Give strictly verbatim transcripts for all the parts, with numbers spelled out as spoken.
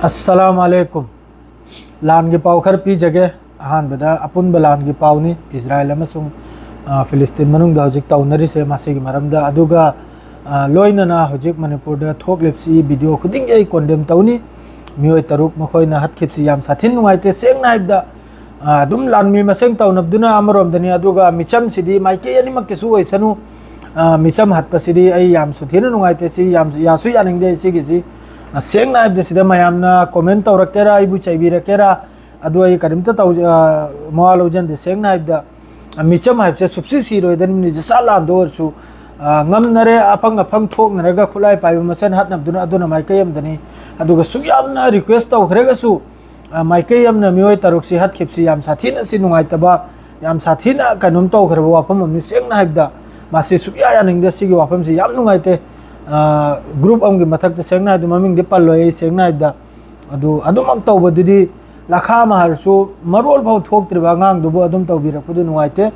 ꯑꯁꯂꯥꯝ ꯑꯂꯩꯀꯨꯝ꯫ ꯂꯥꯟꯒꯤ ꯄꯥꯎ ꯈꯔ ꯄꯤꯖꯒꯦ꯫ ꯑꯍꯥꯟꯕꯗ ꯑꯄꯨꯟꯕ ꯂꯥꯟꯒꯤ ꯄꯥꯎꯅꯤ, ꯏꯖꯔꯥꯏꯜ ꯑꯃꯁꯨꯡ, ꯑ, ꯐꯤꯂꯤꯁꯇꯤꯟ ꯃꯅꯨꯡꯗ ꯍꯧꯖꯤꯛ ꯇꯧꯅꯔꯤꯁꯦ, ꯃꯁꯤꯒꯤ ꯃꯔꯝꯗ꯫ ꯑꯗꯨꯒ, ꯑ, ꯂꯣꯏꯅꯅ ꯍꯧꯖꯤꯛ ꯃꯅꯤꯄꯨꯔꯗ ꯊꯣꯛꯂꯤꯕꯁꯤ ꯚꯤꯗꯤꯑꯣ ꯈꯨꯗꯤꯡꯒꯤ ꯑꯩ ꯀꯣꯟꯗꯦꯝ ꯇꯧꯅꯤ꯫ ꯃꯤꯑꯣꯏ ꯇꯔꯨꯛ ꯃꯈꯣꯏꯅ ꯍꯥꯠꯈꯤꯕꯁꯤ ꯌꯥꯝ ꯁꯥꯊꯤꯅ ꯅꯨꯡꯉꯥꯏꯇꯦ꯫ ꯁꯦꯡꯅ ꯍꯥꯏꯕꯗ, ꯑ, ꯑꯗꯨꯝ ꯂꯥꯟꯃꯤ ꯃꯁꯦꯟ ꯇꯧꯅꯕꯗꯨꯅ ꯑꯃꯔꯣꯝꯗꯅꯤ, ꯑꯗꯨꯒ ꯃꯤꯆꯝꯁꯤꯗꯤ ꯃꯥꯏꯀꯩ ꯑꯅꯤꯃꯛꯀꯤꯁꯨ ꯑꯣꯏꯁꯅꯨ, ꯑ, ꯃꯤꯆꯝ ꯍꯥꯠꯄꯁꯤꯗꯤ ꯑꯩ ꯌꯥꯝ ꯁꯨꯊꯤꯅ ꯅꯨꯡꯉꯥꯏꯇꯦ꯫ ꯁꯤ ꯌꯥꯝ ꯌꯥꯁꯨ ꯌꯥꯅꯤꯡꯗꯦ꯫ ꯁꯤꯒꯤꯁꯤ, ꯑ, ꯁꯦꯡꯅ ꯍꯥꯏꯕꯗ, ꯁꯤꯗ ꯃꯌꯥꯝꯅ ꯀꯣꯃꯦꯟ ꯇꯧꯔꯛꯀꯦꯔꯥ, ꯑꯩꯕꯨ ꯆꯩꯕꯤꯔꯛꯀꯦꯔꯥ, ꯑꯗꯨ ꯑꯩ ꯀꯔꯤꯝꯇ ꯇꯧ-, ꯑ, ꯃꯋꯥ ꯂꯧꯖꯟꯗꯦ꯫ ꯁꯦꯡꯅ ꯍꯥꯏꯕꯗ, ꯑ, ꯃꯤꯆꯝ ꯍꯥꯏꯕꯁꯦ ꯁꯨꯞꯁꯤ ꯁꯤꯔꯣꯏꯗꯕꯅꯤ, ꯖꯤꯁꯥ ꯂꯥꯟꯗ ꯑꯣꯏꯔꯁꯨ, ꯑ, ꯉꯝꯅꯔꯦ, ꯑꯐꯪ ꯑꯐꯪ ꯊꯣꯛꯅꯔꯒ ꯈꯨꯠꯂꯥꯏ ꯄꯥꯏꯕ ꯃꯁꯦꯟ ꯍꯥꯠꯅꯕꯗꯨꯅ, ꯑꯗꯨꯅ ꯃꯥꯏꯀꯩ ꯑꯃꯗꯅꯤ꯫ ꯑꯗꯨꯒ ꯁꯨꯛ ꯌꯥꯝꯅ ꯔꯤꯀ꯭ꯋꯦꯁ ꯇꯧꯈ꯭ꯔꯒꯁꯨ, ꯑ, ꯃꯥꯏꯀꯩ ꯑꯃꯅ ꯃꯤꯑꯣꯏ ꯇꯔꯨꯛꯁꯤ ꯍꯥꯠꯈꯤꯕꯁꯤ ꯌꯥꯝ ꯁꯥꯊꯤꯅ ꯁꯤ ꯅꯨꯡꯉꯥꯏꯇꯕ, ꯌꯥꯝ ꯁꯥꯊꯤꯅ ꯀꯩꯅꯣꯝ ꯇꯧꯈ꯭ꯔꯕ ꯋꯥꯐꯝ ꯑꯃꯅꯤ꯫ ꯁꯦꯡꯅ ꯍꯥꯏꯕꯗ, ꯃꯁꯤ ꯁꯨꯛꯌꯥ ꯌꯥꯅꯤꯡꯗꯦ꯫ ꯁꯤꯒꯤ ꯋꯥꯐꯝꯁꯤ ꯌꯥꯝ ꯅꯨꯡꯉꯥꯏꯇꯦ꯫ ꯑ, ꯒ꯭ꯔꯨꯞ ꯑꯃꯒꯤ ꯃꯊꯛꯇ, ꯁꯦꯡꯅ ꯍꯥꯏꯕꯗ, ꯃꯃꯤꯡꯗꯤ ꯄꯜꯂꯣꯏ ꯑꯩ, ꯁꯦꯡꯅ ꯍꯥꯏꯕꯗ꯫ ꯑꯗꯨ ꯑꯗꯨꯃꯛ ꯇꯧꯕꯗꯨꯗꯤ, ꯂꯈꯥ ꯑꯃ ꯍꯥꯏꯔꯁꯨ, ꯃꯔꯣꯜ ꯐꯥꯎ ꯊꯣꯛꯇ꯭ꯔꯤꯕ ꯑꯉꯥꯡꯗꯨꯕꯨ ꯑꯗꯨꯝ ꯇꯧꯕꯤꯔꯛꯄꯗꯨ ꯅꯨꯡꯉꯥꯏꯇꯦ꯫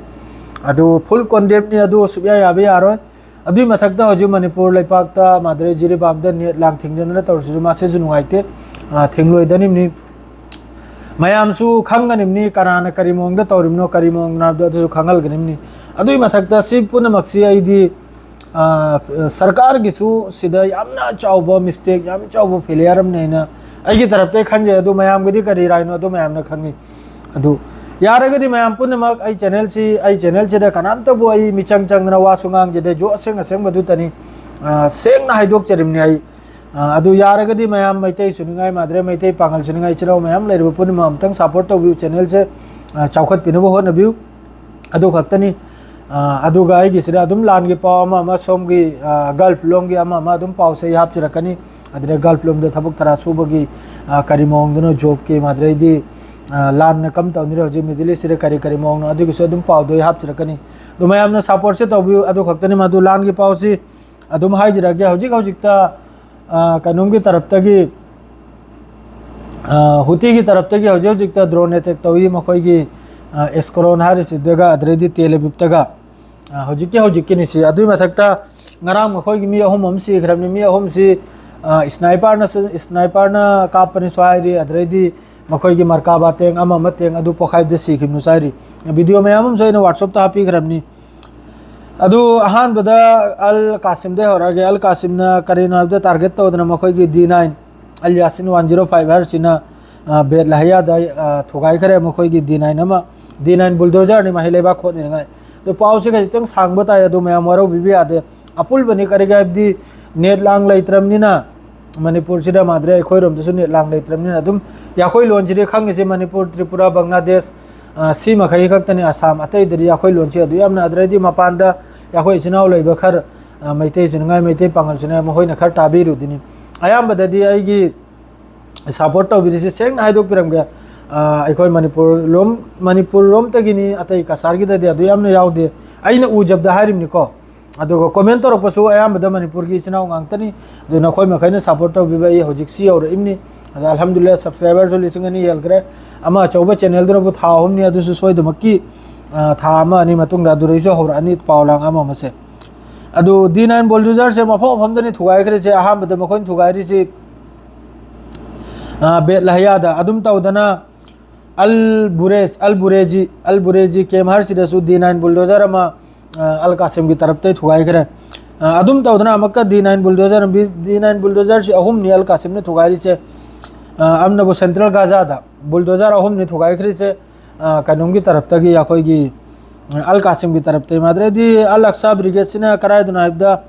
ꯑꯗꯨ ꯐꯨꯜ ꯀꯣꯟꯗꯦꯝꯅꯤ, ꯑꯗꯨ ꯁꯨꯛꯌꯥ ꯌꯥꯕ ꯌꯥꯔꯣꯏ꯫ ꯑꯗꯨꯏ ꯃꯊꯛꯇ ꯍꯧꯖꯤꯛ ꯃꯅꯤꯄꯨꯔ ꯂꯩꯄꯥꯛꯇ ꯃꯥꯗꯔꯦ ꯖꯤꯔꯤꯕꯥꯝꯗ ꯅꯦꯠ ꯂꯥꯡ ꯊꯤꯡꯖꯤꯟꯗꯅ ꯇꯧꯔꯤꯁꯤꯁꯨ, ꯃꯁꯤꯁꯨ ꯅꯨꯡꯉꯥꯏꯇꯦ꯫ ꯑ, ꯊꯤꯡꯂꯣꯏꯗꯅꯤꯝꯅꯤ꯫ ꯃꯌꯥꯝꯁꯨ ꯈꯪꯒꯅꯤꯝꯅꯤ ꯀꯅꯥꯅ ꯀꯔꯤ ꯃꯑꯣꯡꯗ ꯇꯧꯔꯤꯕꯅꯣ, ꯀꯔꯤ ꯃꯑꯣꯡꯗꯅꯣ ꯍꯥꯏꯕꯗꯣ ꯑꯗꯨꯁꯨ ꯈꯪꯍꯜꯒꯅꯤꯝꯅꯤ꯫ ꯑꯗꯨꯏ ꯃꯊꯛꯇ ꯁꯤ ꯄꯨꯝꯅꯃꯛꯁꯤ ꯑꯩꯗꯤ, ꯑ, ꯁꯔꯀꯥꯔꯒꯤꯁꯨ ꯁꯤꯗ ꯌꯥꯝꯅ ꯆꯥꯎꯕ ꯃꯤꯁꯇꯦꯛ, ꯌꯥꯝ ꯆꯥꯎꯕ ꯐꯦꯂꯤꯌꯔ ꯑꯃꯅꯦ ꯍꯥꯏꯅ ꯑꯩꯒꯤ ꯇꯔꯞꯇꯩ ꯈꯟꯖꯩ꯫ ꯑꯗꯨ ꯃꯌꯥꯝꯒꯤꯗꯤ ꯀꯔꯤ ꯔꯥꯏꯅꯣ, ꯑꯗꯨ ꯃꯌꯥꯝꯅ ꯈꯪꯉꯤ꯫ ꯑꯗꯨ ꯌꯥꯔꯒꯗꯤ ꯃꯌꯥꯝ ꯄꯨꯝꯅꯃꯛ ꯑꯩ ꯆꯦꯅꯦꯜꯁꯤ, ꯑꯩ ꯆꯦꯅꯦꯜꯁꯤꯗ ꯀꯅꯥꯝꯇꯕꯨ ꯑꯩ ꯃꯤꯆꯪ ꯆꯪꯗꯅ ꯋꯥꯁꯨ ꯉꯥꯡꯖꯗꯦ, ꯖꯣ ꯑꯁꯦꯡ ꯑꯁꯦꯡꯕꯗꯨꯇꯅꯤ, ꯑ, ꯁꯦꯡꯅ ꯍꯥꯏꯗꯣꯛꯆꯔꯤꯕꯅꯤ ꯑꯩ꯫ ꯑ, ꯑꯗꯨ ꯌꯥꯔꯒꯗꯤ ꯃꯌꯥꯝ ꯃꯩꯇꯩ ꯁꯨꯅꯤꯡꯉꯥꯏ, ꯃꯥꯗ꯭ꯔꯦ ꯃꯩꯇꯩ ꯄꯥꯉꯜ ꯁꯨꯅꯤꯡꯉꯥꯏ, ꯏꯆꯤꯜ ꯏꯅꯥꯎ ꯃꯌꯥꯝ ꯂꯩꯔꯤꯕ ꯄꯨꯝꯅꯃꯛ ꯑꯃꯨꯛꯇꯪ ꯁꯞꯄꯣꯔꯠ ꯇꯧꯕꯤꯌꯨ, ꯆꯦꯅꯦꯜꯁꯦ, ꯑ, ꯆꯥꯎꯈꯠꯄꯤꯅꯕ ꯍꯣꯠꯅꯕꯤꯌꯨ꯫ ꯑꯗꯨ ꯈꯛꯇꯅꯤ꯫ ꯑ, ꯑꯗꯨꯒ ꯑꯩꯒꯤꯁꯤꯗ ꯑꯗꯨꯝ ꯂꯥꯟꯒꯤ ꯄꯥꯎ ꯑꯃ ꯑꯃ, ꯁꯣꯝꯒꯤ, ꯑ, ꯒꯜꯐ ꯂꯣꯝꯒꯤ ꯑꯃ ꯑꯃ ꯑꯗꯨꯝ ꯄꯥꯎꯁꯦ ꯑꯩ ꯍꯥꯞꯆꯔꯛꯀꯅꯤ꯫ ꯑꯗꯨꯗ ꯒꯜꯐ ꯂꯣꯝꯗ ꯊꯕꯛ ꯊꯔꯥ ꯁꯨꯕꯒꯤ, ꯑ, ꯀꯔꯤ ꯃꯑꯣꯡꯗꯅꯣ ꯖꯣꯕꯀꯤ, ꯃꯥꯗ꯭ꯔꯦꯗꯤ, ꯑ, ꯂꯥꯟꯅ ꯀꯝ ꯇꯧꯅꯔꯤ ꯍꯧꯖꯤꯛ ꯃꯤꯗꯜ ꯏꯁꯁꯤꯗ, ꯀꯔꯤ ꯀꯔꯤ ꯃꯑꯣꯡꯅꯣ, ꯑꯗꯨꯒꯤꯁꯨ ꯑꯗꯨꯝ ꯄꯥꯎꯗꯣ ꯑꯩ ꯍꯥꯞꯆꯔꯛꯀꯅꯤ꯫ ꯑꯗꯨ ꯃꯌꯥꯝꯅ ꯁꯞꯄꯣꯔꯠꯁꯦ ꯇꯧꯕꯤꯌꯨ꯫ ꯑꯗꯨ ꯈꯛꯇꯅꯤ, ꯃꯗꯨ ꯂꯥꯟꯒꯤ ꯄꯥꯎꯁꯤ ꯑꯗꯨꯝ ꯍꯥꯏꯖꯔꯛꯑꯒꯦ꯫ ꯍꯧꯖꯤꯛ ꯍꯧꯖꯤꯛꯇ, ꯑ, ꯀꯩꯅꯣꯝꯒꯤ ꯇꯔꯞꯇꯒꯤ, ꯑ, ꯍꯨꯇꯤꯒꯤ ꯇꯔꯞꯇꯒꯤ ꯍꯧꯖꯤꯛ ꯍꯧꯖꯤꯛꯇ ꯗ꯭ꯔꯣꯟ ꯑꯦꯇꯦꯛ ꯇꯧꯏ ꯃꯈꯣꯏꯒꯤ, ꯑ, ꯑꯦꯁꯀꯣꯂꯣꯟ ꯍꯥꯏꯔꯤꯁꯤꯗꯒ, ꯑꯗꯨꯗꯩꯗꯤ ꯇꯦꯜ ꯑꯕꯤꯕꯇꯒ꯫ ꯑ, ꯍꯧꯖꯤꯛꯀꯤ ꯍꯧꯖꯤꯛꯀꯤꯅꯤ ꯁꯤ꯫ ꯑꯗꯨꯒꯤ ꯃꯊꯛꯇ ꯉꯔꯥꯡ ꯃꯈꯣꯏꯒꯤ ꯃꯤ ꯑꯍꯨꯝ ꯑꯃ ꯁꯤꯈ꯭ꯔꯕꯅꯤ꯫ ꯃꯤ ꯑꯍꯨꯝꯁꯤ, ꯁ꯭ꯅꯥꯏꯄꯔꯅ ꯁ꯭ꯅꯥꯏꯄꯔꯅ ꯀꯥꯞꯄꯅꯤꯁꯨ ꯍꯥꯏꯔꯤ, ꯑꯗꯨꯗꯩꯗꯤ ꯃꯈꯣꯏꯒꯤ ꯃꯔꯀꯥꯕꯥ ꯇꯦꯡ ꯑꯃ ꯑꯃ ꯇꯦꯡ ꯑꯗꯨ ꯄꯣꯈꯥꯏꯕꯗ ꯁꯤꯈꯤꯕꯅꯤꯁꯨ ꯍꯥꯏꯔꯤ꯫ ꯚꯤꯗꯤꯑꯣ ꯃꯌꯥꯝ ꯑꯃꯁꯨ ꯑꯩꯅ WhatsApp-ꯇ ꯍꯥꯞꯄꯤꯈ꯭ꯔꯕꯅꯤ꯫ ꯑꯗꯨ ꯑꯍꯥꯟꯕꯗ ꯑꯜ ꯀꯥꯁꯤꯝꯗꯩ ꯍꯧꯔꯛꯑꯒꯦ꯫ ꯑꯜ ꯀꯥꯁꯤꯝꯅ ꯀꯔꯤꯅꯣ ꯍꯥꯏꯕꯗ ꯇꯥꯔꯒꯦꯠ ꯇꯧꯗꯅ ꯃꯈꯣꯏꯒꯤ ꯗꯤ ꯅꯥꯏꯟ ꯑꯜ ꯌꯥꯁꯤꯟ ꯋꯥꯟ ꯖꯤꯔꯣ ꯐꯥꯏꯚ ꯍꯥꯏꯔꯤꯁꯤꯅ, ꯑ, ꯕꯦꯠ ꯂꯍꯌꯥꯗ, ꯑ, ꯊꯨꯒꯥꯏꯈ꯭ꯔꯦ ꯃꯈꯣꯏꯒꯤ ꯗꯤ ꯅꯥꯏꯟ ꯑꯃ꯫ ꯗꯤ ꯅꯥꯏꯟ ꯕꯨꯜꯗꯣꯖꯔꯅꯤ ꯃꯍꯩ ꯂꯩꯕꯥꯛ ꯍꯣꯠꯅꯅꯤꯡꯉꯥꯏ꯫ ꯑꯗꯣ ꯄꯥꯎꯁꯦ ꯈꯖꯤꯛꯇꯪ ꯁꯥꯡꯕ ꯇꯥꯏ, ꯑꯗꯨ ꯃꯌꯥꯝ ꯋꯥꯔꯧꯕꯤꯕ ꯌꯥꯗꯦ꯫ ꯑꯄꯨꯜꯕꯅꯤ, ꯀꯔꯤꯒꯤ ꯍꯥꯏꯕꯗꯤ ꯅꯦꯠ ꯂꯥꯡ ꯂꯩꯇ꯭ꯔꯕꯅꯤꯅ ꯃꯅꯤꯄꯨꯔꯁꯤꯗ ꯃꯥꯗ꯭ꯔꯦ, ꯑꯩꯈꯣꯏꯔꯣꯝꯗꯁꯨ ꯅꯦꯠ ꯂꯥꯡ ꯂꯩꯇ꯭ꯔꯕꯅꯤꯅ ꯑꯗꯨꯝ ꯌꯥꯈꯣꯏ ꯂꯣꯟꯁꯤꯗꯤ ꯈꯪꯉꯤꯁꯦ ꯃꯅꯤꯄꯨꯔ, ꯇ꯭ꯔꯤꯄꯨꯔꯥ, ꯕꯪꯒ꯭ꯂꯥꯗꯦꯁ, ꯑ, ꯁꯤ ꯃꯈꯩ ꯈꯛꯇꯅꯤ꯫ ꯑꯁꯥꯝ ꯑꯇꯩꯗꯗꯤ ꯌꯥꯈꯣꯏ ꯂꯣꯟꯁꯤ ꯑꯗꯨ ꯌꯥꯝꯅ, ꯑꯗꯨꯗꯩꯗꯤ ꯃꯄꯥꯟꯗ ꯌꯥꯈꯣꯏ ꯏꯆꯤꯟ ꯏꯅꯥꯎ ꯂꯩꯕ ꯈꯔ, ꯑ, ꯃꯩꯇꯩꯁꯨ ꯅꯨꯡꯉꯥꯏ, ꯃꯩꯇꯩ ꯄꯥꯉꯜꯁꯨ ꯅꯨꯡꯉꯥꯏ, ꯃꯈꯣꯏꯅ ꯈꯔ ꯇꯥꯕꯤꯔꯨꯗꯤꯅꯤ꯫ ꯑꯌꯥꯝꯕꯗꯗꯤ ꯑꯩꯒꯤ ꯁꯞꯄꯣꯔꯠ ꯇꯧꯕꯤꯔꯤꯁꯤ ꯁꯦꯡꯅ ꯍꯥꯏꯗꯣꯛꯄꯤꯔꯝꯒꯦ꯫ ꯑ, ꯑꯩꯈꯣꯏ ꯃꯅꯤꯄꯨꯔ ꯂꯣꯝ, ꯃꯅꯤꯄꯨꯔ ꯂꯣꯝꯇꯒꯤꯅꯤ, ꯑꯇꯩ ꯀꯁꯥꯔꯒꯤꯗꯗꯤ ꯑꯗꯨ ꯌꯥꯝꯅ ꯌꯥꯎꯗꯦ꯫ ꯑꯩꯅ ꯎꯖꯕꯗ ꯍꯥꯏꯔꯤꯕꯅꯤꯀꯣ꯫ ꯑꯗꯨꯒ ꯀꯣꯃꯦꯟ ꯇꯧꯔꯛꯄꯁꯨ ꯑꯌꯥꯝꯕꯗ ꯃꯅꯤꯄꯨꯔꯒꯤ ꯏꯆꯤꯟ ꯏꯅꯥꯎ ꯉꯥꯛꯇꯅꯤ꯫ ꯑꯗꯨ ꯅꯈꯣꯏ ꯃꯈꯩꯅ ꯁꯞꯄꯣꯔꯠ ꯇꯧꯕꯤꯕ ꯑꯩ ꯍꯧꯖꯤꯛꯁꯤ ꯌꯧꯔꯛꯏꯕꯅꯤ꯫ ꯑꯗ ꯑꯜꯍꯝꯗꯨꯂꯤꯜꯂꯥꯍ subscriber-ꯁꯨ ꯂꯤꯁꯤꯡ ꯑꯅꯤ ꯍꯦꯜꯈ꯭ꯔꯦ꯫ ꯑꯃ ꯑꯆꯧꯕ channel-ꯗꯨꯅꯕꯨ ꯊꯥ ꯑꯍꯨꯝꯅꯤ, ꯑꯗꯨꯁꯨ ꯁꯣꯏꯗꯃꯛꯀꯤ, ꯑ, ꯊꯥ ꯑꯃ ꯑꯅꯤ ꯃꯇꯨꯡꯗ ꯑꯗꯨꯗꯩꯁꯨ ꯍꯧꯔꯛꯑꯅꯤ ꯄꯥꯎ ꯂꯥꯡ ꯑꯃ ꯑꯃꯁꯦ꯫ ꯑꯗꯨ ꯗꯤ ꯅꯥꯏꯟ ꯕꯨꯜꯗꯣꯖꯔꯁꯦ ꯃꯐꯝ ꯃꯐꯝꯗꯅꯤ ꯊꯨꯒꯥꯏꯈ꯭ꯔꯤꯁꯦ꯫ ꯑꯍꯥꯟꯕꯗ ꯃꯈꯣꯏꯅ ꯊꯨꯒꯥꯏꯔꯤꯁꯤ, ꯑ, ꯕꯦꯠ ꯂꯍꯌꯥꯗ꯫ ꯑꯗꯨꯝ ꯇꯧꯗꯅ ꯑꯜ ꯕꯨꯔꯦꯖ, ꯑꯜ ꯕꯨꯔꯦꯖꯤ, ꯑꯜ ꯕꯨꯔꯦꯖꯤ ꯀꯦꯝ ꯍꯥꯏꯔꯤꯁꯤꯗꯁꯨ ꯗꯤ ꯅꯥꯏꯟ ꯕꯨꯜꯗꯣꯖꯔ ꯑꯃ, ꯑ, ꯑꯜ ꯀꯥꯁꯤꯝꯒꯤ ꯇꯔꯞꯇꯩ ꯊꯨꯒꯥꯏꯈ꯭ꯔꯦ꯫ ꯑ, ꯑꯗꯨꯝ ꯇꯧꯗꯅ ꯑꯃꯨꯛꯀ ꯗꯤ ꯅꯥꯏꯟ ꯕꯨꯜꯗꯣꯖꯔ, ꯗꯤ ꯅꯥꯏꯟ ꯕꯨꯜꯗꯣꯖꯔꯁꯤ ꯑꯍꯨꯝꯅꯤ ꯑꯜ ꯀꯥꯁꯤꯝꯅ ꯊꯨꯒꯥꯏꯔꯤꯁꯦ꯫ ꯑ, ꯑꯃꯅꯕꯨ ꯁꯦꯟꯇ꯭ꯔꯦꯜ ꯒꯥꯖꯥꯗ ꯕꯨꯜꯗꯣꯖꯔ ꯑꯍꯨꯝꯅꯤ ꯊꯨꯒꯥꯏꯈ꯭ꯔꯤꯁꯦ꯫ ꯑ, ꯀꯩꯅꯣꯝꯒꯤ ꯇꯔꯞꯇꯒꯤ, ꯑꯩꯈꯣꯏꯒꯤ, ꯑ, ꯑꯜ ꯀꯥꯁꯤꯝꯒꯤ ꯇꯔꯞꯇꯒꯤ꯫ ꯃꯥꯗ꯭ꯔꯦꯗꯤ ꯑꯜ ꯑꯛꯁꯥ ꯕ꯭ꯔꯤꯒꯦꯗꯁꯤꯅ ꯀꯗꯥꯏꯗꯅꯣ ꯍꯥꯏꯕꯗ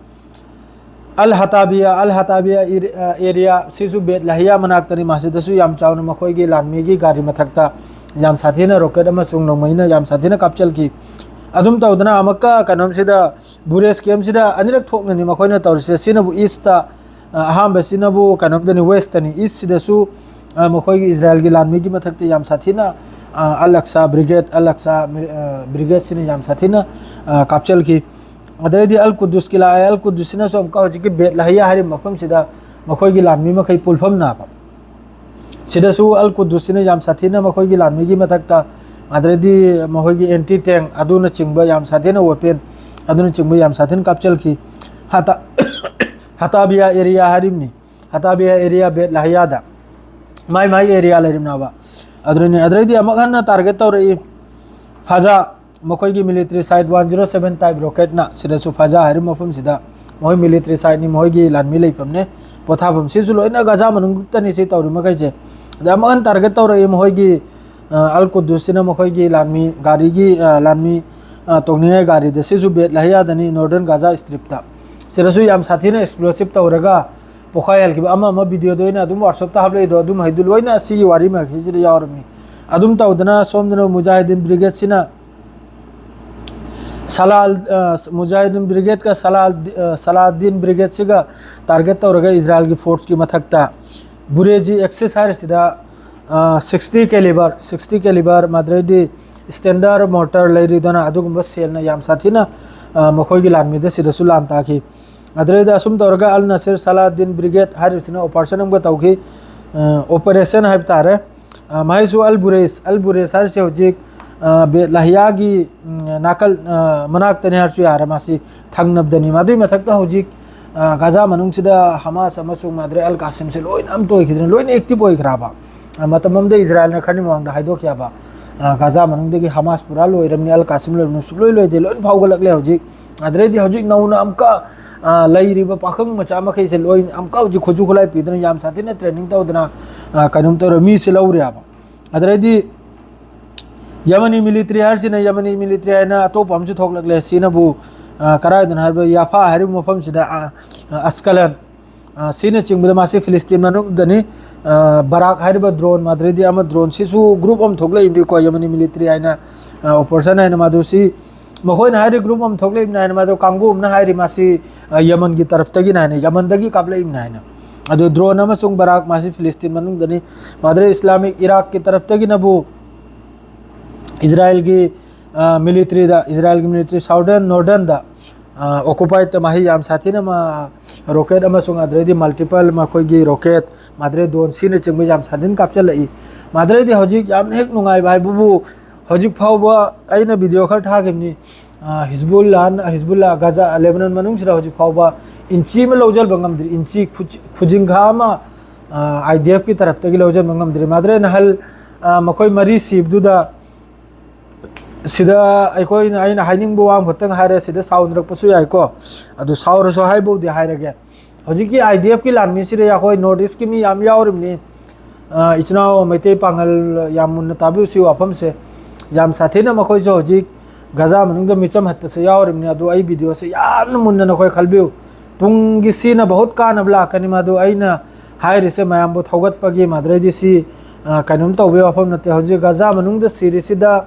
ꯑꯜ ꯍꯇꯥꯕꯤꯌꯥ, ꯑꯜ ꯍꯇꯥꯕꯤꯌꯥ ꯏꯔ-, ꯑ, ꯑꯦꯔꯤꯌꯥ, ꯁꯤꯁꯨ ꯕꯦꯠ ꯂꯍꯤꯌꯥ ꯃꯅꯥꯛꯇꯅꯤ꯫ ꯃꯁꯤꯗꯁꯨ ꯌꯥꯝ ꯆꯥꯎꯅ ꯃꯈꯣꯏꯒꯤ ꯂꯥꯟꯃꯤꯒꯤ ꯒꯥꯔꯤ ꯃꯊꯛꯇ ꯌꯥꯝ ꯁꯥꯊꯤꯅ ꯔꯣꯀꯦꯠ ꯑꯃꯁꯨꯡ ꯅꯣꯡꯃꯩꯅ ꯌꯥꯝ ꯁꯥꯊꯤꯅ ꯀꯥꯞꯆꯤꯟꯈꯤ꯫ ꯑꯗꯨꯝ ꯇꯧꯗꯅ ꯑꯃꯨꯛꯀ ꯀꯩꯅꯣꯝꯁꯤꯗ ꯕꯨꯔꯦꯖ ꯀꯦꯝꯁꯤꯗ ꯑꯅꯤꯔꯛ ꯊꯣꯛꯅꯅꯤ ꯃꯈꯣꯏꯅ ꯇꯧꯔꯤꯁꯦ꯫ ꯁꯤꯅꯕꯨ ꯏꯁꯇ, ꯑ, ꯑꯍꯥꯟꯕꯁꯤꯅꯕꯨ ꯀꯩꯅꯣꯝꯗꯅꯤ, ꯋꯦꯁꯇꯅꯤ꯫ ꯏꯁꯁꯤꯗꯁꯨ, ꯑ, ꯃꯈꯣꯏꯒꯤ ꯏꯖꯔꯥꯌꯦꯜꯒꯤ ꯂꯥꯟꯃꯤꯒꯤ ꯃꯊꯛꯇ ꯌꯥꯝ ꯁꯥꯊꯤꯅ, ꯑ, ꯑꯜ ꯑꯛꯁꯥ ꯕ꯭ꯔꯤꯒꯦꯗ, ꯑꯜ ꯑꯛꯁꯥ ꯃꯤ-, ꯑ, ꯕ꯭ꯔꯤꯒꯦꯗꯁꯤꯅ ꯌꯥꯝ ꯁꯥꯊꯤꯅ, ꯑ, ꯀꯥꯞꯆꯤꯟꯈꯤ꯫ ꯑꯗꯩꯗꯤ ꯑꯜ ꯀꯨꯗꯨꯁꯀꯤ ꯂꯥꯛꯑꯦ꯫ ꯑꯜ ꯀꯨꯗꯨꯁꯁꯤꯅꯁꯨ ꯑꯃꯨꯛꯀ ꯍꯧꯖꯤꯛꯀꯤ ꯕꯦꯠ ꯂꯍꯤꯌꯥ ꯍꯥꯏꯔꯤꯕ ꯃꯐꯝꯁꯤꯗ ꯃꯈꯣꯏꯒꯤ ꯂꯥꯟꯃꯤ ꯃꯈꯩ ꯄꯨꯜꯐꯝ ꯅꯥꯕ꯫ ꯁꯤꯗꯁꯨ ꯑꯜ ꯀꯨꯗꯨꯁꯁꯤꯅ ꯌꯥꯝ ꯁꯥꯊꯤꯅ ꯃꯈꯣꯏꯒꯤ ꯂꯥꯟꯃꯤꯒꯤ ꯃꯊꯛꯇ, ꯑꯗꯩꯗꯤ ꯃꯈꯣꯏꯒꯤ ꯑꯦꯟꯇꯤ ꯇꯦꯡ ꯑꯗꯨꯅꯆꯤꯡꯕ ꯌꯥꯝ ꯁꯥꯊꯤꯅ ꯋꯦꯄꯦꯟ ꯑꯗꯨꯅꯆꯤꯡꯕ ꯌꯥꯝ ꯁꯥꯊꯤꯅ ꯀꯥꯞꯆꯤꯜꯈꯤ꯫ ꯍꯇꯥ-, ꯍꯇꯥꯕꯤꯌꯥ ꯑꯦꯔꯤꯌꯥ ꯍꯥꯏꯔꯤꯕꯅꯤ꯫ ꯍꯇꯥꯕꯤꯌꯥ ꯑꯦꯔꯤꯌꯥ, ꯕꯦꯠ ꯂꯍꯌꯥꯗ ꯃꯥꯏ ꯃꯥꯏ ꯑꯦꯔꯤꯌꯥ ꯂꯩꯔꯝꯅꯕ꯫ ꯑꯗꯨꯅꯤ, ꯑꯗꯨꯗꯩꯗꯤ ꯑꯃꯨꯛ ꯍꯟꯅ ꯇꯥꯔꯒꯦꯠ ꯇꯧꯔꯛꯏ ꯐꯖꯥ, ꯃꯈꯣꯏꯒꯤ military site one zero seven type ꯔꯣꯀꯦꯠꯅ ꯁꯤꯗꯁꯨ ꯐꯖꯥ ꯍꯥꯏꯔꯤꯕ ꯃꯐꯝꯁꯤꯗ ꯃꯈꯣꯏ ꯃꯤꯂꯤꯇ꯭ꯔꯤ ꯁꯥꯏꯠꯅꯤ, ꯃꯈꯣꯏꯒꯤ ꯂꯥꯟꯃꯤ ꯂꯩꯐꯝꯅꯦ, ꯄꯣꯊꯥꯐꯝ꯫ ꯁꯤꯁꯨ ꯂꯣꯏꯅ ꯒꯖꯥ ꯃꯅꯨꯡꯗꯅꯤ ꯁꯤ ꯇꯧꯔꯤ ꯃꯈꯩꯁꯦ꯫ ꯑꯗ ꯑꯃꯨꯛ ꯍꯟꯅ ꯇꯥꯔꯒꯦꯠ ꯇꯧꯔꯛꯏ ꯃꯈꯣꯏꯒꯤ ꯑ, ꯑꯜ ꯀꯨꯗꯨꯁꯁꯤꯅ ꯃꯈꯣꯏꯒꯤ ꯂꯥꯟꯃꯤ ꯒꯥꯔꯤꯒꯤ, ꯑ, ꯂꯥꯟꯃꯤ, ꯑ, ꯇꯣꯡꯅꯤꯡꯉꯥꯏ ꯒꯥꯔꯤꯗ, ꯁꯤꯁꯨ ꯕꯦꯠ ꯂꯍꯌꯥꯗꯅꯤ, ꯅꯣꯔꯗꯔꯟ ꯒꯥꯖꯥ ꯁ꯭ꯇ꯭ꯔꯤꯞꯇ꯫ ꯁꯤꯗꯁꯨ ꯌꯥꯝ ꯁꯥꯊꯤꯅ ꯑꯦꯛꯁꯄ꯭ꯂꯣꯁꯤꯞ ꯇꯧꯔꯒ ꯄꯣꯈꯥꯏꯍꯜꯈꯤꯕ꯫ ꯑꯃ ꯑꯃ ꯚꯤꯗꯤꯑꯣꯗ ꯑꯣꯏꯅ ꯑꯗꯨꯝ ꯋꯥꯠꯁꯑꯞꯇ ꯍꯥꯞꯂꯛꯏꯗꯣ, ꯑꯗꯨꯝ ꯍꯩꯗꯨ ꯂꯣꯏꯅ ꯑꯁꯤꯒꯤ ꯋꯥꯔꯤ ꯃꯈꯩꯁꯤꯗ ꯌꯥꯎꯔꯝꯃꯤ꯫ ꯑꯗꯨꯝ ꯇꯧꯗꯅ ꯁꯣꯝꯗꯅ ꯃꯨꯖꯥꯍꯤꯗꯤꯟ ꯕ꯭ꯔꯤꯒꯦꯗꯁꯤꯅ ꯁꯂꯥꯜ, ꯑ, ꯃꯨꯖꯥꯍꯤꯗꯤꯟ ꯕ꯭ꯔꯤꯒꯦꯗꯀ ꯁꯂꯥꯜ-, ꯑ, ꯁꯂꯥꯗꯤꯟ ꯕ꯭ꯔꯤꯒꯦꯗꯁꯤꯒ ꯇꯥꯔꯒꯦꯠ ꯇꯧꯔꯒ ꯏꯖꯔꯥꯏꯜꯒꯤ ꯐꯣꯔꯁꯀꯤ ꯃꯊꯛꯇ ꯕꯨꯔꯦꯖꯤ ꯑꯦꯛꯁꯤꯁ ꯍꯥꯏꯔꯤꯁꯤꯗ, ꯑ, sixty caliber, sixty caliber, ꯃꯗꯨꯗꯩꯗꯤ ꯁ꯭ꯇꯦꯟꯗꯔ ꯃꯣꯔꯇꯔ ꯂꯩꯔꯤꯗꯅ, ꯑꯗꯨꯒꯨꯝꯕ ꯁꯦꯜꯅ ꯌꯥꯝ ꯁꯥꯊꯤꯅ, ꯑ, ꯃꯈꯣꯏꯒꯤ ꯂꯥꯟꯃꯤꯗ ꯁꯤꯗꯁꯨ ꯂꯥꯟ ꯇꯥꯈꯤ꯫ ꯑꯗꯨꯗꯩꯗ ꯑꯁꯨꯝ ꯇꯧꯔꯒ ꯑꯜ ꯅꯁꯤꯔ ꯁꯂꯥꯗꯤꯟ ꯕ꯭ꯔꯤꯒꯦꯗ ꯍꯥꯏꯔꯤꯕꯁꯤꯅ ꯑꯣꯄꯔꯦꯁꯟ ꯑꯃꯒ ꯇꯧꯈꯤ꯫ ꯑ, ꯑꯣꯄꯔꯦꯁꯟ ꯍꯥꯏꯕ ꯇꯥꯔꯦ꯫ ꯑ, ꯃꯍꯩꯁꯨ ꯑꯜ ꯕꯨꯔꯦꯁ, ꯑꯜ ꯕꯨꯔꯦꯁ ꯍꯥꯏꯔꯤꯁꯦ ꯍꯧꯖꯤꯛ, ꯑ, ꯕꯦꯠ ꯂꯍꯤꯌꯥꯒꯤ, ꯎꯝ, ꯅꯥꯀꯜ, ꯑ, ꯃꯅꯥꯛꯇꯅꯤ ꯍꯥꯏꯔꯁꯨ ꯌꯥꯔꯦ, ꯃꯥꯁꯤ ꯊꯪꯅꯕꯗꯅꯤ꯫ ꯃꯗꯨꯒꯤ ꯃꯊꯛꯇ ꯍꯧꯖꯤꯛ, ꯑ, ꯒꯥꯖꯥ ꯃꯅꯨꯡꯁꯤꯗ ꯍꯃꯥꯁ ꯑꯃꯁꯨꯡ ꯃꯥꯗ꯭ꯔꯦ ꯑꯜ ꯀꯥꯁꯤꯝꯁꯦ ꯂꯣꯏꯅ ꯑꯝꯇ ꯑꯣꯏꯈꯤꯗ꯭ꯔꯦ, ꯂꯣꯏꯅ ꯑꯦꯛꯇꯤꯚ ꯑꯣꯏꯈ꯭ꯔꯕ꯫ ꯑ, ꯃꯇꯝ ꯑꯃꯗ ꯏꯖꯔꯥꯏꯜꯅ ꯈꯔꯅꯤ ꯃꯃꯥꯡꯗ ꯍꯥꯏꯗꯣꯛꯈꯤꯕ, ꯑ, ꯒꯥꯖꯥ ꯃꯅꯨꯡꯗꯒꯤ ꯍꯃꯥꯁ ꯄꯨꯔꯥ ꯂꯣꯏꯔꯝꯅꯤ, ꯑꯜ ꯀꯥꯁꯤꯝ ꯂꯣꯏꯔꯝꯅꯤ, ꯁꯨꯛꯂꯣꯏ ꯂꯣꯏꯗꯦ, ꯂꯣꯏꯅ ꯐꯥꯎꯒꯠꯂꯛꯂꯦ ꯍꯧꯖꯤꯛ꯫ ꯑꯗꯨꯗꯩꯗꯤ ꯍꯧꯖꯤꯛ ꯅꯧꯅ ꯑꯃꯨꯛꯀ, ꯑ, ꯂꯩꯔꯤꯕ ꯄꯥꯈꯪ ꯃꯆꯥ ꯃꯈꯩꯁꯦ ꯂꯣꯏꯅ ꯑꯃꯨꯛꯀ ꯍꯧꯖꯤꯛ ꯈꯨꯠꯁꯨ ꯈꯨꯠꯂꯥꯏ ꯄꯤꯗꯅ ꯌꯥꯝ ꯁꯥꯊꯤꯅ ꯇ꯭ꯔꯦꯅꯤꯡ ꯇꯧꯗꯅ, ꯑ, ꯀꯩꯅꯣꯝ ꯇꯧꯔ ꯃꯤꯁꯦ ꯂꯧꯔꯦꯕ꯫ ꯑꯗꯨꯗꯩꯗꯤ ꯌꯃꯅꯤ ꯃꯤꯂꯤꯇ꯭ꯔꯤ ꯍꯥꯏꯔꯤꯁꯤꯅ, ꯌꯃꯅꯤ ꯃꯤꯂꯤꯇ꯭ꯔꯤ ꯍꯥꯏꯅ ꯑꯇꯣꯞꯄ ꯑꯃꯁꯨ ꯊꯣꯛꯂꯛꯂꯦ꯫ ꯁꯤꯅꯕꯨ, ꯑ, ꯀꯗꯥꯏꯗꯅꯣ ꯍꯥꯏꯕ ꯌꯥꯐꯥ ꯍꯥꯏꯔꯤꯕ ꯃꯐꯝꯁꯤꯗ, ꯑ, ꯑ, ꯑꯁꯀꯂꯟ, ꯑ, ꯁꯤꯅꯆꯤꯡꯕꯗ ꯃꯥꯁꯤ ꯐꯤꯂꯤꯁꯇꯤꯟ ꯃꯅꯨꯡꯗꯅꯤ꯫ ꯑ, ꯕꯔꯥꯛ ꯍꯥꯏꯔꯤꯕ ꯗ꯭ꯔꯣꯟ, ꯃꯗꯨꯗꯩꯗꯤ ꯑꯃ ꯗ꯭ꯔꯣꯟ ꯁꯤꯁꯨ ꯒ꯭ꯔꯨꯞ ꯑꯃ ꯊꯣꯛꯂꯛꯏꯕꯅꯤꯀꯣ, ꯌꯃꯅꯤ ꯃꯤꯂꯤꯇ꯭ꯔꯤ ꯍꯥꯏꯅ, ꯑ, ꯑꯣꯄꯔꯦꯁꯟ ꯍꯥꯏꯅ꯫ ꯃꯗꯨ ꯁꯤ ꯃꯈꯣꯏꯅ ꯍꯥꯏꯔꯤ ꯒ꯭ꯔꯨꯞ ꯑꯃ ꯊꯣꯛꯂꯛꯏꯕꯅꯤ ꯍꯥꯏꯅ, ꯃꯗꯨ ꯀꯥꯡꯕꯨ ꯑꯃꯅ ꯍꯥꯏꯔꯤ ꯃꯥꯁꯤ, ꯑ, ꯌꯃꯟꯒꯤ ꯇꯔꯐꯇꯒꯤꯅ ꯍꯥꯏꯅ, ꯌꯃꯟꯗꯒꯤ ꯀꯥꯞꯂꯛꯏꯕꯅꯤ ꯍꯥꯏꯅ꯫ ꯑꯗꯨ ꯗ꯭ꯔꯣꯟ ꯑꯃꯁꯨꯡ ꯕꯔꯥꯛ ꯃꯥꯁꯤ ꯐꯤꯂꯤꯁꯇꯤꯟ ꯃꯅꯨꯡꯗꯅꯤ꯫ ꯃꯗꯨꯗꯩ ꯏꯁꯂꯥꯃꯤꯛ ꯏꯔꯥꯛꯀꯤ ꯇꯔꯐꯇꯒꯤꯅꯕꯨ ꯏꯖꯔꯥꯏꯜꯒꯤ, ꯑ, ꯃꯤꯂꯤꯇ꯭ꯔꯤꯗ, ꯏꯖꯔꯥꯏꯜꯒꯤ ꯃꯤꯂꯤꯇ꯭ꯔꯤ ꯁꯥꯎꯗꯔꯟ ꯅꯣꯔꯗꯔꯟꯗ, ꯑ, ꯑꯣꯀꯨꯄꯥꯏꯗ ꯃꯍꯩ ꯌꯥꯝ ꯁꯥꯊꯤꯅ ꯃꯥ-, ꯔꯣꯀꯦꯠ ꯑꯃꯁꯨꯡ ꯑꯗꯨꯗꯩꯗꯤ ꯃꯜꯇꯤꯄꯜ ꯃꯈꯣꯏꯒꯤ ꯔꯣꯀꯦꯠ, ꯃꯗꯨꯗꯩ ꯗ꯭ꯔꯣꯟ ꯁꯤꯅꯆꯤꯡꯕ ꯌꯥꯝ ꯁꯥꯊꯤꯅ ꯀꯥꯞꯆꯜꯂꯛꯏ꯫ ꯃꯗꯨꯗꯩꯗꯤ ꯍꯧꯖꯤꯛ ꯌꯥꯝꯅ ꯍꯦꯛ ꯅꯨꯡꯉꯥꯏꯕ ꯍꯥꯏꯕꯕꯨ ꯍꯧꯖꯤꯛ ꯐꯥꯎꯕ ꯑꯩꯅ ꯚꯤꯗꯤꯑꯣ ꯈꯔ ꯊꯥꯈꯤꯕꯅꯤ꯫ ꯑ, ꯍꯤꯖꯕꯨꯜꯂꯥ, ꯍꯤꯖꯕꯨꯜꯂꯥ ꯒꯥꯖꯥ, ꯂꯦꯕꯅꯟ ꯃꯅꯨꯡꯁꯤꯗ ꯍꯧꯖꯤꯛ ꯐꯥꯎꯕ ꯏꯟꯆꯤ ꯑꯃ ꯂꯧꯁꯤꯟꯕ ꯉꯝꯗ꯭ꯔꯤ, ꯏꯟꯆꯤ ꯈꯨꯖ-, ꯈꯨꯖꯤꯡꯈꯥ ꯑꯃ, ꯑ, IDF ꯀꯤ ꯇꯔꯞꯇꯒꯤ ꯂꯧꯁꯤꯟꯕ ꯉꯝꯗ꯭ꯔꯤ꯫ ꯃꯥꯗ꯭ꯔꯦ ꯅꯍꯜ, ꯑ, ꯃꯈꯣꯏ ꯃꯔꯤ ꯁꯤꯕꯗꯨꯗ, ꯁꯤꯗ ꯑꯩꯈꯣꯏꯅ, ꯑꯩꯅ ꯍꯥꯏꯅꯤꯡꯕ ꯋꯥ ꯑꯃꯈꯛꯇꯪ ꯍꯥꯏꯔꯦ, ꯁꯤꯗ ꯁꯥꯎꯅꯔꯛꯄꯁꯨ ꯌꯥꯏꯀꯣ, ꯑꯗꯨ ꯁꯥꯎꯔꯁꯨ ꯍꯥꯏꯕꯕꯨꯗꯤ ꯍꯥꯏꯔꯒꯦ꯫ ꯍꯧꯖꯤꯛꯀꯤ IDF ꯀꯤ ꯂꯥꯟꯃꯤꯁꯤꯗ ꯑꯩꯈꯣꯏ North East ꯀꯤ ꯃꯤ ꯌꯥꯝ ꯌꯥꯎꯔꯤꯕꯅꯤ꯫ ꯑ, ꯏꯆꯤꯟ ꯏꯅꯥꯎ ꯃꯩꯇꯩ ꯄꯥꯉꯜ ꯌꯥꯝ ꯃꯨꯟꯅ ꯇꯥꯕꯤꯌꯨ ꯁꯤ ꯋꯥꯐꯝꯁꯦ꯫ ꯌꯥꯝ ꯁꯥꯊꯤꯅ ꯃꯈꯣꯏꯁꯨ ꯍꯧꯖꯤꯛ ꯒꯥꯖꯥ ꯃꯅꯨꯡꯗ ꯃꯤꯆꯝ ꯍꯠꯄꯁꯨ ꯌꯥꯎꯔꯤꯕꯅꯤ꯫ ꯑꯗꯨ ꯑꯩ video ꯁꯦ ꯌꯥꯝꯅ ꯃꯨꯟꯅ ꯅꯈꯣꯏ ꯈꯜꯕꯤꯌꯨ꯫ ꯇꯨꯡꯒꯤ ꯁꯤꯅ ꯕꯍꯨꯠ ꯀꯥꯟꯅꯕ ꯂꯥꯛꯀꯅꯤ꯫ ꯃꯗꯨ ꯑꯩꯅ ꯍꯥꯏꯔꯤꯁꯦ ꯃꯌꯥꯝꯕꯨ ꯊꯧꯒꯠꯄꯒꯤ, ꯃꯗꯨꯗꯩꯗꯤ ꯁꯤ, ꯑ, ꯀꯩꯅꯣꯝ ꯇꯧꯕꯒꯤ ꯋꯥꯐꯝ ꯅꯠꯇꯦ꯫ ꯍꯧꯖꯤꯛ ꯒꯥꯖꯥ ꯃꯅꯨꯡꯗ ꯁꯤꯔꯤꯁꯤꯗ,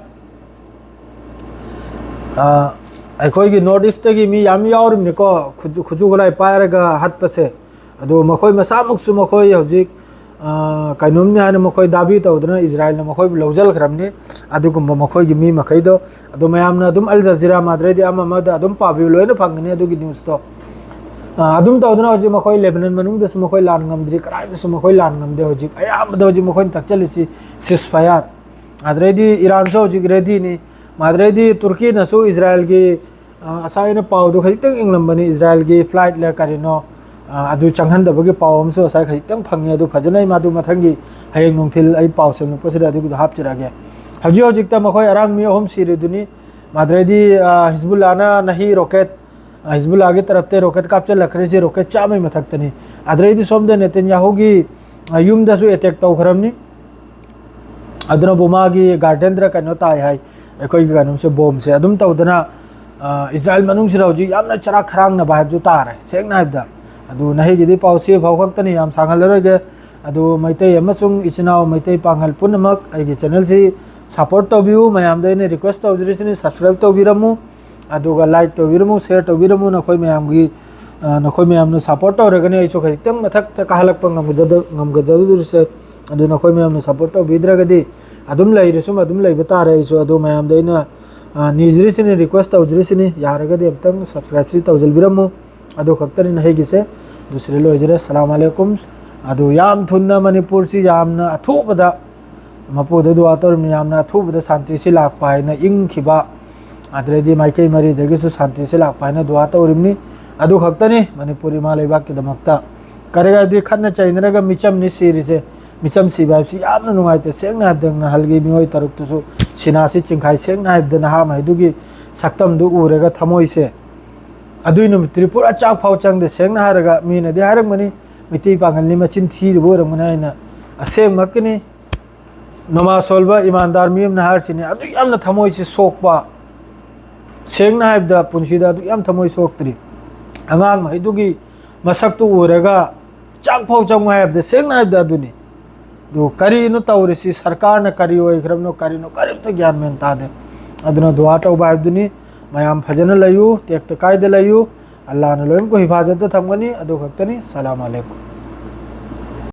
ꯑ, ꯑꯩꯈꯣꯏꯒꯤ North East ꯇꯒꯤ ꯃꯤ ꯌꯥꯝ ꯌꯥꯎꯔꯤꯕꯅꯤꯀꯣ, ꯈꯨꯠꯁꯨ-, ꯈꯨꯠꯁꯨ ꯈꯨꯠꯂꯥꯏ ꯄꯥꯏꯔꯒ ꯍꯥꯠꯄꯁꯦ꯫ ꯑꯗꯨ ꯃꯈꯣꯏ ꯃꯁꯥꯃꯛꯁꯨ ꯃꯈꯣꯏ ꯍꯧꯖꯤꯛ, ꯑ, ꯀꯩꯅꯣꯝꯅꯤ ꯍꯥꯏꯅ ꯃꯈꯣꯏ ꯗꯥꯕꯤ ꯇꯧꯗꯅ ꯏꯖꯔꯥꯏꯜꯅ ꯃꯈꯣꯏꯕꯨ ꯂꯧꯁꯤꯟꯈ꯭ꯔꯕꯅꯤ꯫ ꯑꯗꯨꯒꯨꯝꯕ ꯃꯈꯣꯏꯒꯤ ꯃꯤ ꯃꯈꯩꯗꯣ꯫ ꯑꯗꯨ ꯃꯌꯥꯝꯅ ꯑꯗꯨꯝ ꯑꯜ ꯖꯖꯤꯔꯥ ꯃꯥꯗ꯭ꯔꯦꯗꯤ ꯑꯃ ꯑꯃꯗ ꯑꯗꯨꯝ ꯄꯥꯕꯤꯌꯨ, ꯂꯣꯏꯅ ꯐꯪꯒꯅꯤ ꯑꯗꯨꯒꯤ news ꯇꯣ꯫ ꯑ, ꯑꯗꯨꯝ ꯇꯧꯗꯅ ꯍꯧꯖꯤꯛ ꯃꯈꯣꯏ ꯂꯦꯕꯅꯟ ꯃꯅꯨꯡꯗꯁꯨ ꯃꯈꯣꯏ ꯂꯥꯟ ꯉꯝꯗ꯭ꯔꯤ, ꯀꯗꯥꯏꯗꯁꯨ ꯃꯈꯣꯏ ꯂꯥꯟ ꯉꯝꯗꯦ꯫ ꯍꯧꯖꯤꯛ ꯑꯌꯥꯝꯕꯗ ꯍꯧꯖꯤꯛ ꯃꯈꯣꯏꯅ ꯇꯛꯆꯜꯂꯤꯁꯤ ceasefire꯫ ꯑꯗꯨꯗꯩꯗꯤ ꯏꯔꯥꯟꯁꯨ ꯍꯧꯖꯤꯛ ready ꯅꯤ꯫ ꯃꯥꯗ꯭ꯔꯦꯗꯤ ꯇꯨꯔꯀꯤꯅꯁꯨ ꯏꯖꯔꯥꯏꯜꯒꯤ, ꯑ, ꯉꯁꯥꯏ ꯑꯩꯅ ꯄꯥꯎꯗꯨ ꯈꯖꯤꯛꯇꯪ ꯌꯦꯡꯂꯝꯕꯅꯤ, ꯏꯖꯔꯥꯏꯜꯒꯤ flight ꯂ ꯀꯔꯤꯅꯣ, ꯑ, ꯑꯗꯨ ꯆꯪꯍꯟꯗꯕꯒꯤ ꯄꯥꯎ ꯑꯃꯁꯨ ꯉꯁꯥꯏ ꯈꯖꯤꯛꯇꯪ ꯐꯪꯉꯤ꯫ ꯑꯗꯨ ꯐꯖꯅ ꯑꯩ ꯃꯗꯨ ꯃꯊꯪꯒꯤ ꯍꯌꯦꯡ ꯅꯨꯡꯊꯤꯜ ꯑꯩ ꯄꯥꯎ ꯁꯦꯝꯂꯛꯄꯁꯤꯗ ꯑꯗꯨꯒꯤꯗꯣ ꯍꯥꯞꯆꯔꯛꯑꯒꯦ꯫ ꯍꯧꯖꯤꯛ ꯍꯧꯖꯤꯛꯇ ꯃꯈꯣꯏ ꯑꯔꯥꯡ ꯃꯤ ꯑꯍꯨꯝ ꯁꯤꯔꯤꯗꯨꯅꯤ꯫ ꯃꯥꯗ꯭ꯔꯦꯗꯤ, ꯑ, ꯍꯤꯖꯕꯨꯜꯂꯥꯅ ꯅꯍꯤ rocket, ꯑ, ꯍꯤꯖꯕꯨꯜꯂꯥꯒꯤ ꯇꯔꯞꯇ rocket ꯀꯥꯞꯆꯜꯂꯛꯈ꯭ꯔꯤꯁꯤ rocket ꯆꯥꯝꯃꯩ ꯃꯊꯛꯇꯅꯤ꯫ ꯑꯗꯨꯗꯩꯗꯤ ꯁꯣꯝꯗ ꯅꯦꯇꯟꯌꯥꯍꯨꯒꯤ, ꯑ, ꯌꯨꯝꯗꯁꯨ attack ꯇꯧꯈ꯭ꯔꯕꯅꯤ꯫ ꯑꯗꯨꯅꯕꯨ ꯃꯥꯒꯤ garden ꯗꯔ ꯀꯩꯅꯣ ꯇꯥꯏ ꯍꯥꯏ, ꯑꯩꯈꯣꯏꯒꯤ ꯀꯩꯅꯣꯁꯦ, bomb ꯁꯦ꯫ ꯑꯗꯨꯝ ꯇꯧꯗꯅ, ꯑ, ꯏꯖꯔꯥꯏꯜ ꯃꯅꯨꯡꯁꯤꯗ ꯍꯧꯖꯤꯛ ꯌꯥꯝꯅ ꯆꯔꯥꯛ ꯈꯔꯥꯡꯅꯕ ꯍꯥꯏꯕꯗꯨ ꯇꯥꯔꯦ, ꯁꯦꯡꯅ ꯍꯥꯏꯕꯗ꯫ ꯑꯗꯨ ꯅꯍꯩꯒꯤꯗꯤ ꯄꯥꯎ ꯁꯤ ꯐꯥꯎ ꯈꯛꯇꯅꯤ, ꯌꯥꯝ ꯁꯥꯡꯍꯜꯂꯔꯣꯏꯒꯦ꯫ ꯑꯗꯨ ꯃꯩꯇꯩ ꯑꯃꯁꯨꯡ ꯏꯆꯤꯟ ꯏꯅꯥꯎ ꯃꯩꯇꯩ ꯄꯥꯉꯜ ꯄꯨꯝꯅꯃꯛ ꯑꯩꯒꯤ channel ꯁꯤ support ꯇꯧꯕꯤꯌꯨ꯫ ꯃꯌꯥꯝꯗ ꯑꯩꯅ request ꯇꯧꯖꯔꯤꯁꯤꯅꯤ, subscribe ꯇꯧꯕꯤꯔꯝꯃꯨ, ꯑꯗꯨꯒ like ꯇꯧꯕꯤꯔꯝꯃꯨ, share ꯇꯧꯕꯤꯔꯝꯃꯨ꯫ ꯅꯈꯣꯏ ꯃꯌꯥꯝꯒꯤ, ꯑ, ꯅꯈꯣꯏ ꯃꯌꯥꯝꯅ support ꯇꯧꯔꯒꯅꯤ ꯑꯩꯁꯨ ꯈꯖꯤꯛꯇꯪ ꯃꯊꯛꯇ ꯀꯥꯍꯜꯂꯛꯄ ꯉꯝꯒꯖꯗ-, ꯉꯝꯒꯖꯗꯣꯔꯤꯁꯦ꯫ ꯑꯗꯨ ꯅꯈꯣꯏ ꯃꯌꯥꯝꯅ support ꯇꯧꯕꯤꯗ꯭ꯔꯒꯗꯤ ꯑꯗꯨꯝ ꯂꯩꯔꯁꯨꯝ ꯑꯗꯨꯝ ꯂꯩꯕ ꯇꯥꯔꯦ꯫ ꯑꯩꯁꯨ ꯑꯗꯨ ꯃꯌꯥꯝꯗ ꯑꯩꯅ, ꯑ, ꯅꯤꯖꯔꯤꯁꯤꯅꯤ, request ꯇꯧꯖꯔꯤꯁꯤꯅꯤ, ꯌꯥꯔꯒꯗꯤ ꯑꯝꯇꯪ subscribe ꯁꯤ ꯇꯧꯖꯤꯟꯕꯤꯔꯝꯃꯨ꯫ ꯑꯗꯨ ꯈꯛꯇꯅꯤ ꯅꯍꯩꯒꯤꯁꯦ꯫ ꯑꯗꯨ ꯁꯤꯗ ꯂꯣꯏꯖꯔꯦ꯫ ꯑꯁꯂꯥꯃꯨ ꯑꯂꯥꯏꯀꯨꯝ꯫ ꯑꯗꯨ ꯌꯥꯝ ꯊꯨꯅ ꯃꯅꯤꯄꯨꯔꯁꯤ ꯌꯥꯝꯅ ꯑꯊꯨꯕꯗ, ꯃꯄꯨꯗ ꯗꯨꯋꯥ ꯇꯧꯔꯤꯕꯅꯤ, ꯌꯥꯝꯅ ꯑꯊꯨꯕꯗ ꯁꯥꯟꯇꯤꯁꯤ ꯂꯥꯛꯄ ꯍꯥꯏꯅ ꯏꯪꯈꯤꯕ, ꯑꯗꯨꯗꯩꯗꯤ ꯃꯥꯏꯀꯩ ꯃꯔꯤꯗꯒꯤꯁꯨ ꯁꯥꯟꯇꯤꯁꯦ ꯂꯥꯛꯄ ꯍꯥꯏꯅ ꯗꯨꯋꯥ ꯇꯧꯔꯤꯕꯅꯤ꯫ ꯑꯗꯨ ꯈꯛꯇꯅꯤ ꯃꯅꯤꯄꯨꯔ ꯏꯃꯥ ꯂꯩꯕꯥꯛꯀꯤꯗꯃꯛꯇ꯫ ꯀꯔꯤ ꯍꯥꯏꯗꯤ ꯈꯠꯅ ꯆꯩꯅꯔꯒ ꯃꯤꯆꯝꯅꯤ ꯁꯤꯔꯤꯁꯦ꯫ ꯃꯤꯆꯝ ꯁꯤꯕ ꯍꯥꯏꯕꯁꯤ ꯌꯥꯝꯅ ꯅꯨꯡꯉꯥꯏꯇꯦ꯫ ꯁꯦꯡꯅ ꯍꯥꯏꯕꯗ ꯅꯍꯥꯜꯒꯤ ꯃꯤꯑꯣꯏ ꯇꯔꯨꯛꯇꯨꯁꯨ ꯁꯤꯅꯥꯁꯤ ꯆꯤꯡꯈꯥꯏ꯫ ꯁꯦꯡꯅ ꯍꯥꯏꯕꯗ ꯅꯍꯥ ꯃꯍꯩꯗꯨꯒꯤ ꯁꯛꯇꯝꯗꯨ ꯎꯔꯒ ꯊꯃꯣꯏꯁꯦ ꯑꯗꯨꯏ ꯅꯨꯃꯤꯠꯇꯨꯗꯤ ꯄꯨꯔꯥ ꯆꯥꯛ ꯐꯥꯎ ꯆꯪꯗꯦ꯫ ꯁꯦꯡꯅ ꯍꯥꯏꯔꯒ ꯃꯤꯅꯗꯤ ꯍꯥꯏꯔꯝꯒꯅꯤ, "ꯃꯩꯇꯩ ꯄꯥꯡꯒꯜꯅꯤ, ꯃꯆꯤꯟ ꯊꯤꯔꯤꯕ ꯑꯣꯏꯔꯝꯒꯅꯤ" ꯍꯥꯏꯅ꯫ ꯑꯁꯦꯡꯃꯛꯀꯤꯅꯤ꯫ ꯅꯃꯥꯖ ꯁꯣꯜꯕ ꯏꯃꯥꯟꯗꯥꯔ ꯃꯤ ꯑꯃꯅ ꯍꯥꯏꯔꯤꯁꯤꯅꯤ꯫ ꯑꯗꯨꯛ ꯌꯥꯝꯅ ꯊꯃꯣꯏꯁꯤ ꯁꯣꯛꯄ, ꯁꯦꯡꯅ ꯍꯥꯏꯕꯗ ꯄꯨꯟꯁꯤꯗ ꯑꯗꯨꯛ ꯌꯥꯝ ꯊꯃꯣꯏ ꯁꯣꯛꯇ꯭ꯔꯤ꯫ ꯑꯉꯥꯡ ꯃꯈꯩꯗꯨꯒꯤ ꯃꯁꯛꯇꯨ ꯎꯔꯒ ꯆꯥꯛ ꯐꯥꯎ ꯆꯪꯉꯣ ꯍꯥꯏꯕꯗ, ꯁꯦꯡꯅ ꯍꯥꯏꯕꯗ ꯑꯗꯨꯅꯤ꯫ ꯑꯗꯨ ꯀꯔꯤꯅꯣ ꯇꯧꯔꯤꯁꯤ? ꯁꯔꯀꯥꯔꯅ ꯀꯔꯤ ꯑꯣꯏꯈ꯭ꯔꯕꯅꯣ, ꯀꯔꯤꯅꯣ, ꯀꯔꯤꯝꯇ ꯒ꯭ꯌꯥꯟ ꯃꯦꯟ ꯇꯥꯗꯦ꯫ ꯑꯗꯨꯅ ꯗꯨꯋꯥ ꯇꯧꯕ ꯍꯥꯏꯕꯗꯨꯅꯤ꯫ ꯃꯌꯥꯝ ꯐꯖꯅ ꯂꯩꯌꯨ, ꯇꯦꯛꯇ ꯀꯥꯏꯗ ꯂꯩꯌꯨ꯫ ꯑꯜꯂꯥꯅ ꯂꯣꯏꯅꯃꯛ ꯍꯤꯐꯥꯖꯠꯇ ꯊꯝꯒꯅꯤ꯫ ꯑꯗꯨ ꯈꯛꯇꯅꯤ꯫ ꯁꯂꯥꯝ ꯑꯂꯩꯀꯨꯝ꯫